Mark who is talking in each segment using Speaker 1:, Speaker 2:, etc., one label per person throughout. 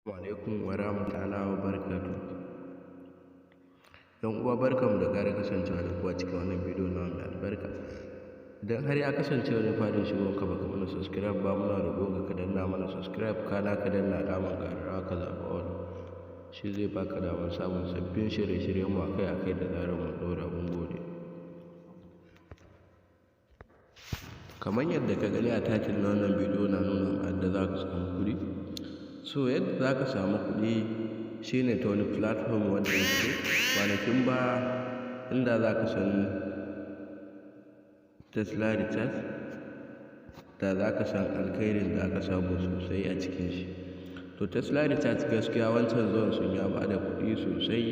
Speaker 1: Alaikum wa rahmatullahi wa barakatuh. Yan uwa, barkanmu da ƙara kasancewa da ku a cikin wannan bidiyo na mai albarka. Idan har ya kasance wani fadin shigon ka baka mana subscribe ba, muna roƙon ka danna mana subscribe, kana ka danna alamar ƙararrawa, ka zaɓi all. Shi zai baka damar samun sabbin shirye-shiryen mu akai-akai da zarar mun ɗora. Mun gode. Kamar yadda ka gani a title na wannan bidiyo, na nuna ma yadda za ka samu kuɗi. So yadda za ka samu kuɗi shine ta wani platform wanda yake kwanakin ba, inda za ka san Tesla Recharge, da za ka san alkhairin da aka samu sosai a cikin shi. To, Tesla Recharge gaskiya wancan zuwan sun ya bada kuɗi sosai,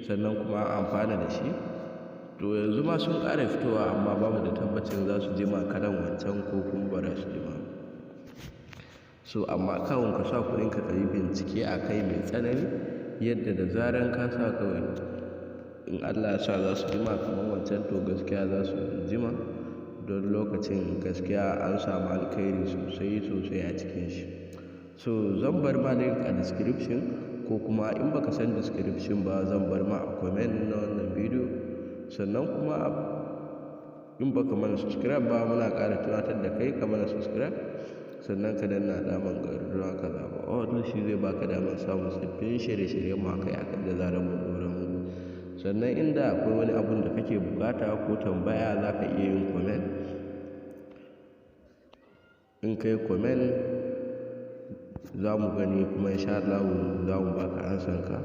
Speaker 1: sannan kuma an amfana da shi. To, yanzu ma sun ƙara fitowa, amma babu da tabbacin za su jima kalan wancan ko kuma ba za su jima. So amma kawun ka sa kuɗinka, ka yi bincike a kai mai tsanani, yadda da zaran ka sa kawai, in Allah ya sa za su jima kamar wancan, to gaskiya za su jima, don lokacin gaskiya an samu alkhairi sosai sosai a cikin shi. So zan bar ma link a description, ko kuma in baka san description ba, zan bar ma a comment na wannan bidiyo. Sannan kuma in baka mana subscribe ba, muna ƙara tunatar da kai ka mana subscribe, sannan ka danna alamar ƙararrawa, ka zaɓa all. Shi zai baka damar samun sabbin shirye-shiryen mu akai-akai da zarar mun ɗora muku. Sannan inda akwai wani abun da kake bukata ko tambaya, za ka iya yin comment. In kai comment, za mu gani, kuma insha Allah za mu baka ansan ka.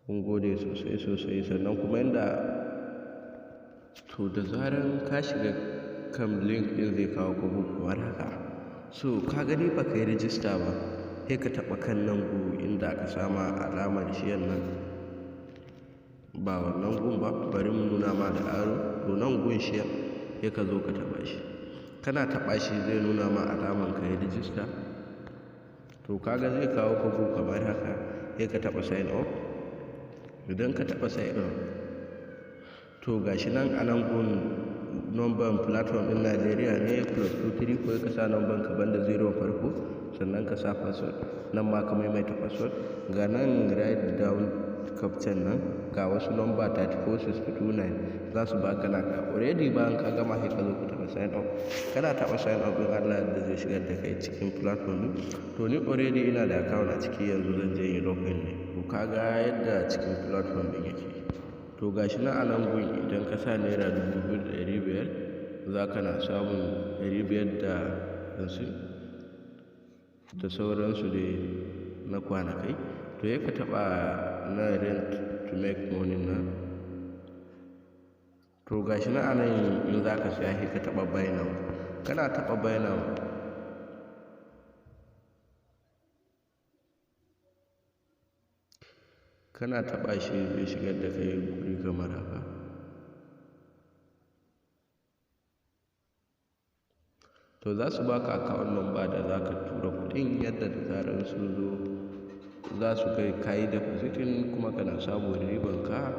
Speaker 1: Mun gode sosai sosai. Sannan kuma inda, to, da zaran ka shiga kan link ɗin, zai kawo ka kamar haka. So ka gani, ba ka yi rijista ba, sai ka taɓa kan nan gu inda aka sama alamar shiyan nan. Ba wannan gun ba, bari mu nuna ma da arrow. To, nan gun shiyan, sai ka zo ka taɓa shi. Kana taɓa shi, zai nuna ma alaman ka yi rijista. To, kaga zai kawo ka gu kamar haka, sai ka taɓa sign up. Idan ka taɓa sign up, to gashi nan a nan gun, number platform ɗin Najeriya ne, +23, ko ka sa number ka banda zero farko, sannan ka sa password. Nan ma ka maimaita password. Ga nan write down captcha nan, ga wasu number 34629 za su baka naka. Already bayan ka gama, sai ka zo ka taɓa sign up. Kana taɓa sign up ɗin, Allah da zai shigar da kai cikin platform ɗin. To, ni already ina da account a ciki, yanzu zan je yi login ne. To, kaga yadda cikin platform ɗin yake. To, gashi nan a nan gun, idan ka sa ₦2,500, za ka na samun 550 da sauransu dai na kwanakai. To, ya ka taɓa na rent to make money nan. To, gashi nan a nan, in za ka siya, sai ka taɓa buy now. Kana taɓa buy now, kana taɓa shi, zai shigar da kai guri kamar haka. To, za su baka account number da za ka tura kuɗin, yadda da zarar sun zo za su kai kayi depositing, kuma kana samun riban ka,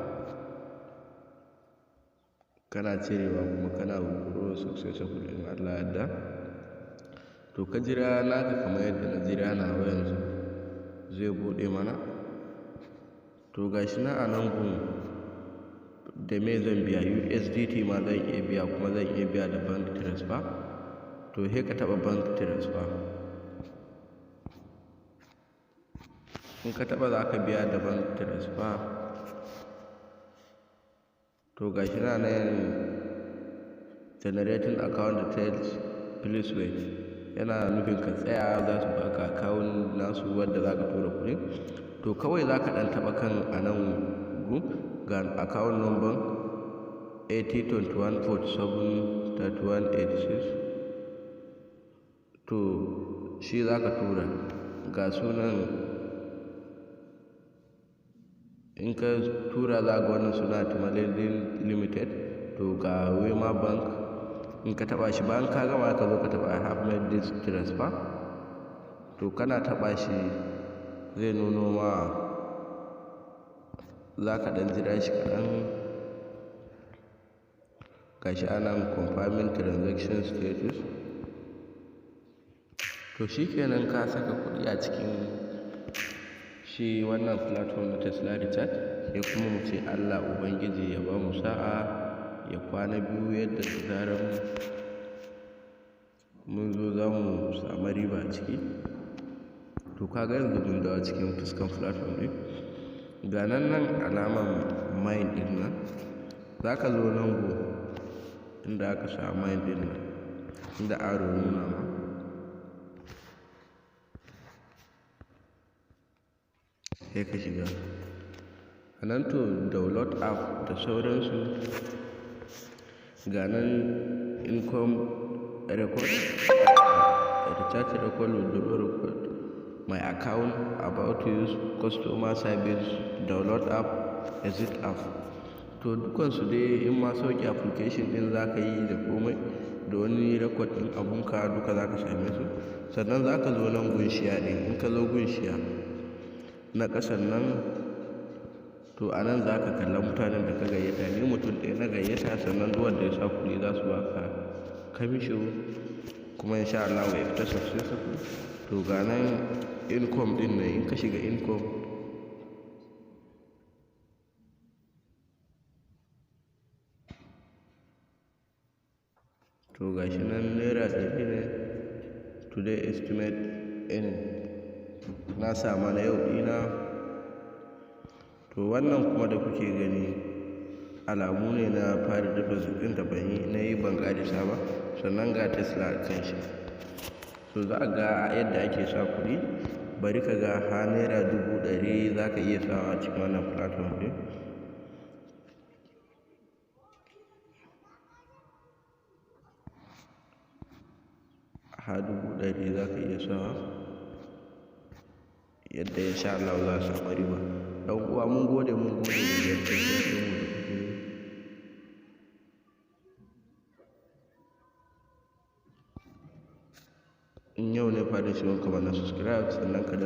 Speaker 1: kana cirewa, kuma kana withdraw successful in Allah yadda. To, ka jira naka kamar yadda na jira nawa, yanzu zai buɗe mana. To, gashi nan a nan gun, da me zan biya? USDT ma zan iya biya, kuma zan iya biya da bank transfer. To, sai ka taɓa bank transfer. In ka taɓa, za ka biya da bank transfer. To, gashi nan nan, generating account details, please wait. Yana nufin ka tsaya, za su baka account nasu wanda za ka tura kuɗi. To, kawai za ka ɗan taɓa kan a nan gun, ga account number 80 21 47 31 86. To, shi za ka tura. Ga sunan, in ka tura, za ga wannan suna Timalin Limited. To, ga Wema Bank. In ka taɓa shi, bayan ka gama, ka zo ka taɓa "I have made this transfer". To, kana taɓa shi, zai nuno ma, za ka ɗan jira shi kaɗan. Gashi anan, confirming transaction status. To shikenan, ka saka kuɗi a cikin shi wannan platform na Tesla Recharge. Sai kuma mu ce Allah Ubangiji ya ba mu sa'a, ya kwana biyu, yadda da zarar mun zo za mu samu riba a ciki. To ka ga yanzu mun dawo cikin fuskan platform ɗin. Ga nan nan alaman mine ɗin nan. Za ka zo nan gu inda aka sa mine ɗin nan, inda arrow nuna ma. Sai ka shiga a nan. To, download app da sauransu. Ga nan income record, recharge record, withdraw record, my account, about use, customer service, download app, exit app. To, dukansu dai in ma sauke application din za ka yi da komai da wani record ɗin abunka, duka za ka same su. Sannan za ka zo nan gun share ɗin. In ka zo gun share na ƙasan nan, to a nan za ka kalla mutanen da ka gayyata. Ni mutum ɗaya na gayyata. Sannan duk wanda ya sa kuɗi za su baka kamisho, kuma insha Allah ya fita successful. To, ga nan income ɗin nan. In ka shiga income, to ga shi nan ₦100 ne today estimate earning na sama na yau ɗina. To, wannan kuma da kuke gani alamu ne na fara deposit ɗin da ban yi na yi, ban ƙarisa ba. Sannan ga Tesla kan shi. So za a ga yadda ake sa kuɗi. Bari ka ga, ha ₦100,000 za ka iya sawa a cikin wannan platform ɗin. Ha 100,000 za ka iya sawa, yadda insha Allah za a samu riba. Ɗan uwa, mun gode, mun gode da ziyartar mu da kuke yi. In yau ne fara shigon ka, mana subscribe, sannan ka